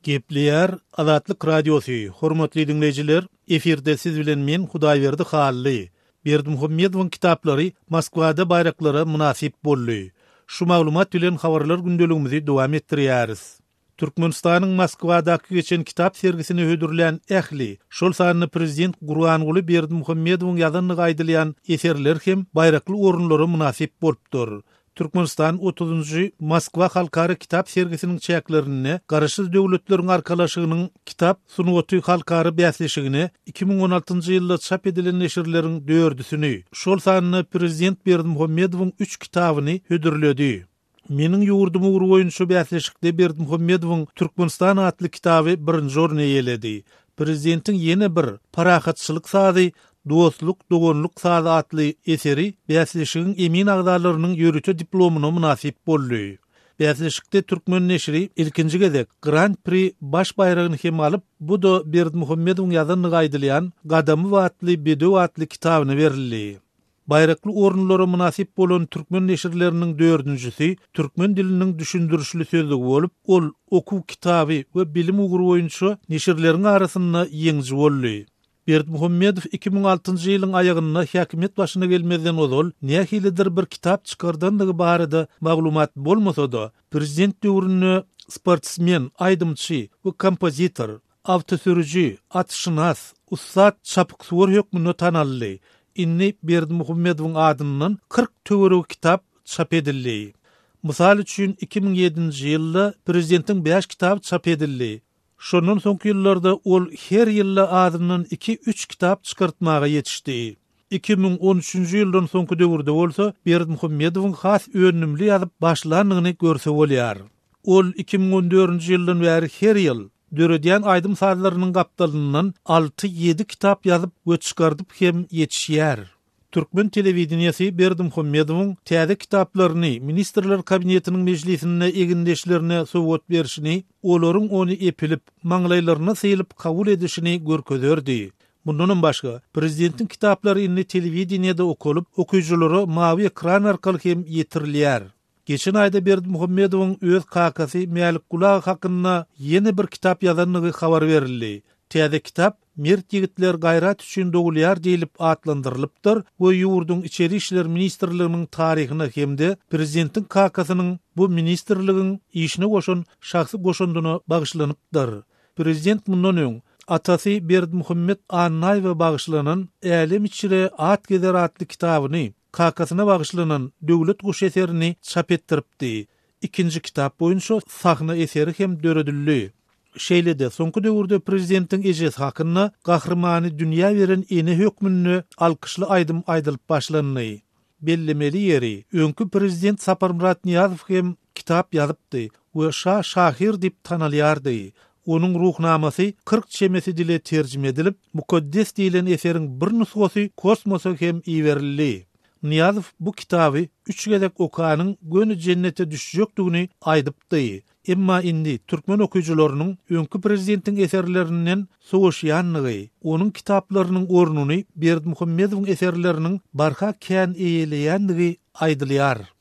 Gepleýär Azatlyk Radiosy, Hormatly diňleýjiler, efirde siz bilen men Hudaýberdi Hally. Berdimuhamedowyň kitaplary Moskwada baýraklara mynasyp boldy. Şu maglumat bilen habarlar gündeligimizi dowam etdirýäris. Türkmenistanyň Moskwadaky geçen kitap sergisine hödürlän ähli, şol sanda prezident Gurbanguly Berdimuhamedowyň ýazandygy aýdylýan eserler hem baýrakly orunlara mynasyp bolupdyr. Türkmenistan otuzynjy Moskwa halkara kitap sergisiniň çäklerinde Garaşsyz Döwletleriň Arkalaşygynyň kitap sungaty halkara bäsleşigine 2016-njy ýylda çap edilen neşirleriň dördüsini, şol sanda prezident Berdimuhamedowyň üç kitabyny hödürledi. Meniň ýurdum ugry boýunça bäsleşikde Berdimuhamedowyň Türkmenistan atly kitaby birinji orny eýeledi. Prezidentiň ýene bir Parahatçylyk sazy, dostluk, doganlyk sazy atly eseri bäsleşigiň emin agzalarynyň ýörite diplomyna mynasyp boldy. Bäsleşikde türkmen neşiri ilkinji gezek Gran-pri baş baýragyny hem alyp, bu-da Berdimuhamedowyň ýazandygy aýdylýan Gadamy batly bedew atly kitabyna berildi. Baýrakly orunlara mynasyp bolan türkmen neşirleriniň dördünjisi Türkmen diliniň düşündirişli sözlügi bolup, ol okuw kitaby we bilim ugry boýunça neşirleriň arasynda ýeňiji boldy. Berdimuhamedow 2006-njy ýylyň aýagynda häkimiýet başyna gelmezden ozal nähilidir bir kitap çykardandygy barada maglumat bolmasa-da, prezident döwründe sportsmen, aýdymçy we kompozitor, Awtosürüji, atşynas, ussat çapyksuwar hökmünde tanaldy. Indi Berdimuhamedowyň adyndan 40 töweregi kitap çap edildi. Mysal üçin, 2007-nji ýylda prezidentiň bäş kitaby çap edildi. Şondan soňky ýyllarda ol her ýylda azyndan iki-üç kitap çykartmaga ýetişdi. 2013-nji ýyldan soňky döwürde bolsa Berdimuhamedowyň has önümli ýazyp başlandygyny görse bolýar. Ol 2014-nji ýyldan bäri her ýyl döredýän aýdym-sazlarynyň gapdalyndan alty-ýedi kitap ýazyp we çykardyp hem ýetişýär. Türkmen telewideniýesi Berdimuhamedowyň täze kitaplaryny Ministrler Kabinetiniň mejlisinde egindeşlerine sowgat berşini, olaryň ony epilip, maňlaýlaryna sylyp kabul edişini görkezerdi. Mundanam başga, prezidentiň kitaplary indi telewideniýede okalyp, okyjylara mawy ekran arkaly hem ýetirilýär. Geçen aýda Berdimuhamedowyň öz kakasy Mälikguly aga hakynda ýene bir kitap ýazandygy habar berildi. Täze kitap Mert ýigitler gaýrat üçin dogulýar diýlip atlandyrylypdyr we ýurduň Içeri işler ministrliginiň taryhyna hem-de prezidentiň kakasynyň bu ministrligiň işine goşan şahsy goşandyna bagyşlanypdyr. Prezident mundan öň, atasy Berdimuhamet Annaýewe bagyşlanan Älem içre at gezer atly kitabyny Kakasyna bagyşlanan Döwlet guşy eserini çap etdiripdi. Ikinji kitap boýunça sahna eseri hem döredildi. Şeýle-de, soňky döwürde prezidentiň ejesi hakynda Gahrymany dünýä beren ene hökmünde alkyşly aýdym aýdylyp başlandy. Bellemeli ýeri, öňki prezident Saparmyrat Nyýazow hem kitap ýazypdy we şa şahyr diýip tanalýardy. Onuň Ruhnamasy 40 çemesi dile terjime edilip, Mukaddes diýlen eseriň bir nusgasy kosmosa hem iberildi. Nyýazow bu kitaby üç gezek okanyň göni jennete düşjekdigini aýdypdy. Emma indi türkmen okyjylarynyň öňki prezidentiň eserlerinden sowaşýandygy, onuň kitaplarynyň ornuny Berdimuhamedowyň eserleriniň barha kän eýeleýändigi aýdylýar.